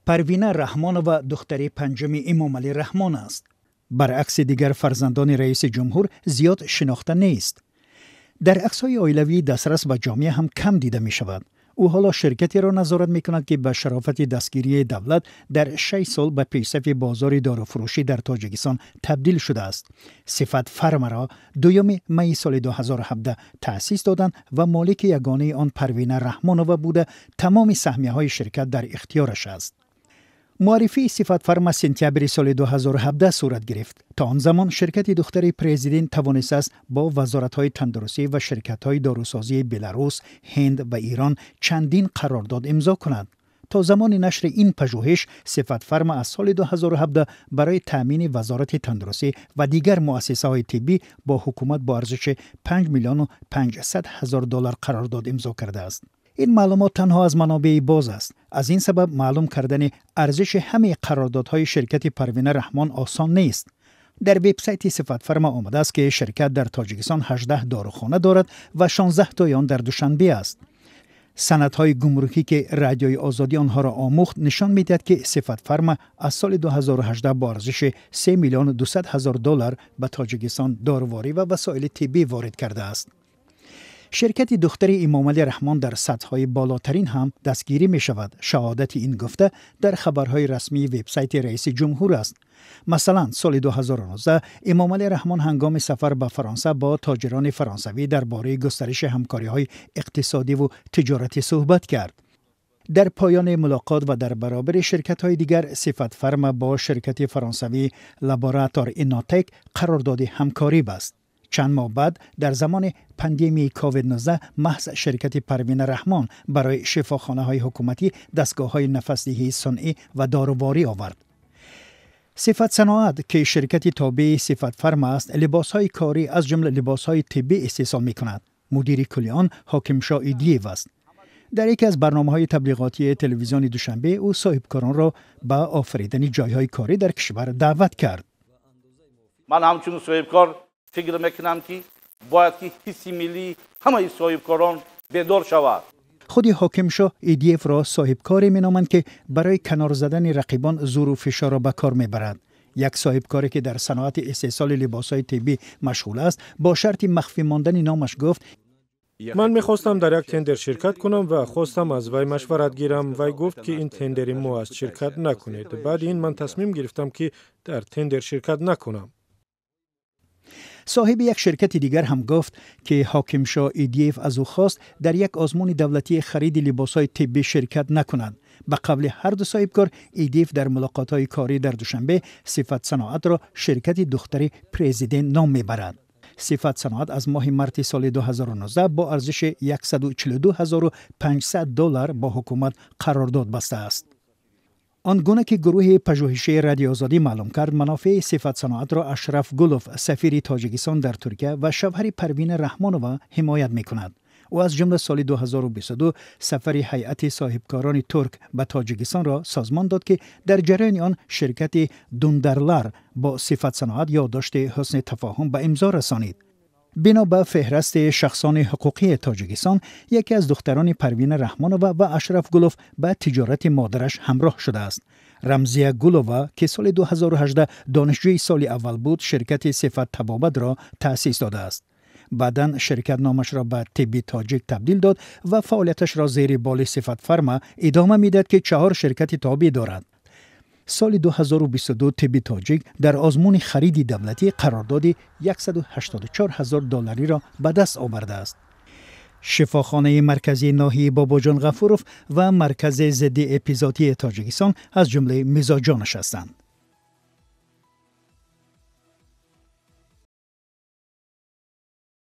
Парвина Раҳмонова духтари панҷуми Эмомалӣ Раҳмон аст. Баръакси дигар фарзандони раиси ҷумҳур зиёд шинохта нест. Дар аксҳои оилавии дастрас ба ҷомеа ҳам кам дида мешавад. Ӯ ҳоло ширкатеро назорат мекунад, ки ба шарофати дастгирии давлат дар 6 сол ба пешсафи бозори доруфурӯшӣ дар Тоҷикистон табдил шудааст. Сифат Фармаро 2 майи соли 2017 таъсис доданд ва молики ягонаи он Парвина Раҳмонова буда, тамоми саҳмияҳои ширкат дар ихтиёраш аст. Муаррифии Сифатфарма сентябри соли 2017 сурат гирифт. То он замон ширкати духтари президент тавонистааст бо вазоратҳои тандурустӣ ва ширкатҳои дорусозии Беларус, Ҳинд ва Ирон чандин қарордод имзо кунад. То замони нашри ин пажӯҳиш Сифатфарма аз соли 2017 барои таъмини Вазорати тандурустӣ ва дигар муассисаҳои тиббӣ бо ҳукумат бо арзиши 5 миллиону 500 ҳазор доллар қарордод имзо кардааст. Ин маълумот танҳо аз манобеи боз аст. Аз ин сабаб маълум кардани арзиши ҳамаи қарордодҳои ширкати Парвина Раҳмон осон нест. Дар вебсайти Сифатфарма омадааст, ки ширкат дар Тоҷикистон 18 дорухона дорад ва 16 тои он дар Душанбе аст. Санадҳои гумрукӣ, ки Радиои Озодӣ онҳоро омӯхт, нишон медиҳад, ки Сифатфарма аз соли 2018 бо арзиши 3 миллиону 200 ҳазор доллар ба Тоҷикистон доруворӣ ва васоили тиббӣ ворид кардааст. Ширкати духтари Эмомалӣ Раҳмон дар сатҳҳои болотарин ҳам дастгирӣ мешавад. Шаҳодати ин гуфта дар хабарҳои расмии вебсайти раиси ҷумҳур аст. Масалан, соли 2019 Эмомалӣ Раҳмон ҳангоми сафар ба Фаронса бо тоҷирони фаронсавӣ дар бораи густариши ҳамкориҳои иқтисодиву тиҷоратӣ суҳбат кард. Дар поёни мулоқот ва дар баробари ширкатҳои дигар Сифатфарма бо ширкати фаронсавӣ Лаборатор Инотек қарордоди ҳамкорӣ баст. Чанд моҳ баъд, дар замони пандемияи COVID-19, маҳз ширкати Парвина Раҳмон барои шифохонаҳои ҳукуматӣ дастгоҳҳои нафасдиҳии сунъӣ ва доруворӣ овард. Сифатсаноат, ки ширкати тобеи Сифатфарма аст, либосҳои корӣ, аз ҷумла либосҳои тиббӣ истеҳсол мекунад. Мудири кулли он Ҳокимшоҳ Идиев аст. Дар яке аз барномаҳои таблиғотии телевизиони Душанбе ӯ соҳибкоронро ба офаридани ҷойҳои корӣ дар кишвар даъват кард. Ман ҳамчун соҳибкор фикр мекунам, ки бояд ки ҳисси миллии ҳамаи соҳибкорон бедор шавад. Худи Ҳокимшоҳ Идиевро соҳибкоре меноманд, ки барои канор задани рақибон зӯру фишорро ба кор мебарад. Як соҳибкоре, ки дар саноати истеҳсоли либосҳои тиббӣ машғул аст, бо шарти махфӣ мондани номаш гуфт: Ман мехостам дар як тендер ширкат кунам ва хостам аз вай машварат гирам. Вай гуфт, ки ин тендери мо аст, ширкат накунед. Баъди ин ман тасмим гирифтам, ки дар тендер ширкат накунам. Соҳиби як ширкати дигар ҳам гуфт, ки Ҳокимшоҳ Идиев аз ӯ хост дар як озмуни давлатии хариди либосҳои тиббӣ ширкат накунад. Ба қавли ҳарду соҳибкор, Идиев дар мулоқотҳои корӣ дар Душанбе Сифатсаноатро ширкати духтари президент ном мебарад. Сифатсаноат аз моҳи марти соли 2019 бо арзиши 142 500 доллар бо ҳукумат қарордод бастааст. Он гуна ки гурӯҳи пажӯҳишии Радиои Озодӣ маълум кард, манофеи Сифатсаноатро Ашраф Гулов, сафири Тоҷикистон дар Туркия ва шавҳари Парвина Раҳмонова, ҳимоят мекунад. Ӯ аз ҷумла соли 2022 сафари ҳайати соҳибкорони турк ба Тоҷикистонро созмон дод, ки дар ҷараёни он ширкати Дундарлар бо Сифатсаноат ёддошти ҳусни тафоҳум ба имзо расонид. Бино ба феҳрасти шахсони ҳуқуқии Тоҷикистон, яке аз духтарони Парвина Раҳмонова ва Ашраф Гулов ба тиҷорати модараш ҳамроҳ шудааст. Рамзия Гулова, ки соли 2018 донишҷӯи соли аввал буд, ширкати Сифат Табобатро таъсис додааст. Баъдан ширкат номашро ба Тибби Тоҷик табдил дод ва фаъолияташро зери боли Сифатфарма идома медиҳад, ки чаҳор ширкати тобеъ дорад. Соли 2022 Тибби Тоҷик дар озмуни хариди давлатӣ қарордоди 184 ҳазор доллариро ба даст овардааст. Шифохонаи марказии ноҳияи Бобоҷон Ғафуров ва Маркази зидди эпизоотии Тоҷикистон аз ҷумлаи мизоҷонаш ҳастанд.